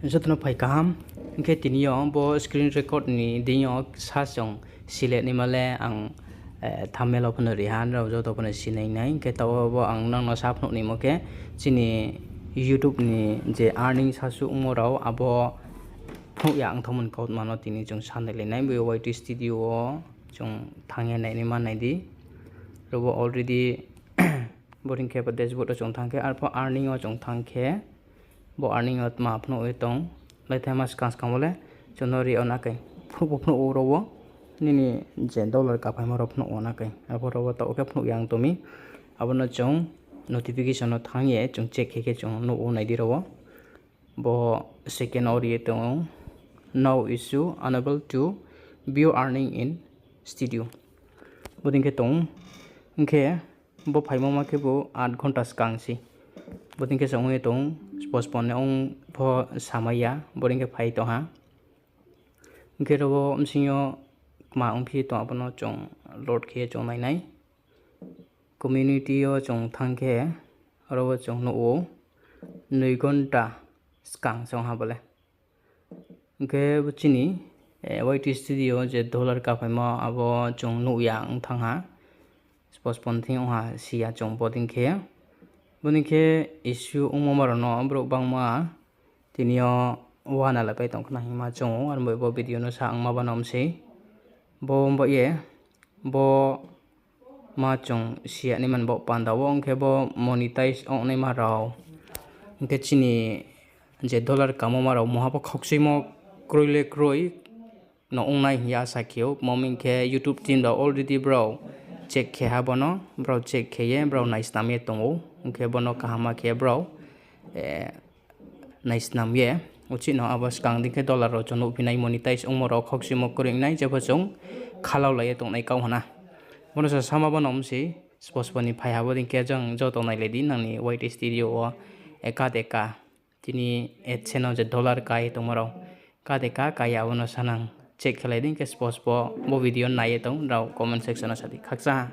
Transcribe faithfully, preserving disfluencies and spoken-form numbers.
Joto no phai kaham. Hing khe tini yo bo screen record ni deing yo sa chung select naima le ang thumbnail wo pho no ri ha, nrao joto pho no sinai nai. Hing khe taoh wo bo ang nang no sa phnuh naimo khe chini YouTube ni je earning sasuh ongmo rao abo phnuh ya ong thanngmo ni kautma no tini chung sa nailai nai. Bo Y T Studio wo chung thanng ye nainaima nai di. Ro wo already bodei khe bo dashboard wo chung thanng khe, arpho earning wo chung thanng khe, bo earning wo tma phnuh ye tong, laithaima skang skang wo le chung no ri yo na khe, phnuh pho phnuh ou ro wo, nini je dollar kaphaimo rao phnuh wo na khe, arpho ro wo taoh khe phnuh ya ong tong mi. Abo no chung notification no thanng ye chung check khe khe chung nuh ou, nai di ro wo. Bo second wo ri ye tong ou, Now issue unable to view earning in studio. Bodei khe tong ou. Hing khe bo phaimo ma khebu aat ghonta skang se. Bodei khe se ong ye tong ou, postpone ong pho samai ya, bodei khe phai tong ha. Hing khe ro wo bsing yo kma ongphi tong, abo no chung load khe ye chung nai nai. Community yo chung thanng khe, aro wo chung nuh ou, noi ghonta skang se ong ha bo le. Hing khe bo chini Y T Studio je dollar kaphaimo abo chung nuh ya ong thanng ha. Postpone thing ong ha si ya chung bodei khe. Bodei khe issue ongmo ma rao no brouh bangma tini yo uana lapai tong khna hingma chung ou, aro bo video no sa ongma bano msei. Bo ongba ye, bo ma chung si ya naima ni baoh panda wo, ong khe bo monetize ong naima rao, ong khe chini je dollar kamo ma rao mungha pho khaukchuimo kroi le kroi no ong nai hing ye asa khe ou. Mo hing khe YouTube team rao already brao check khe ha bo no, brao check khe ye brao naisnam ye tong ou, ong khe bo no kaham ma khe brao naisnam ye, uchih no abo skang dei khe dollar rao chung nuhphi nai, monetize ongmo rao khaukchuimo kroi nai, jepho chung khalau lai ye tongnai kau hana. Bo no sa sama bano msei, postpone ni phai ha bodei khe jang joto nailai di nang ni Y T Studio wo, ka de ka. Tini AdSense no je dollar ka ye tongmo rao, ka de ka, ka ya, abo no sa nang check khelai di, hing khe postpone bo video nai ye tong rao comment section no sa di. Khakchang ha.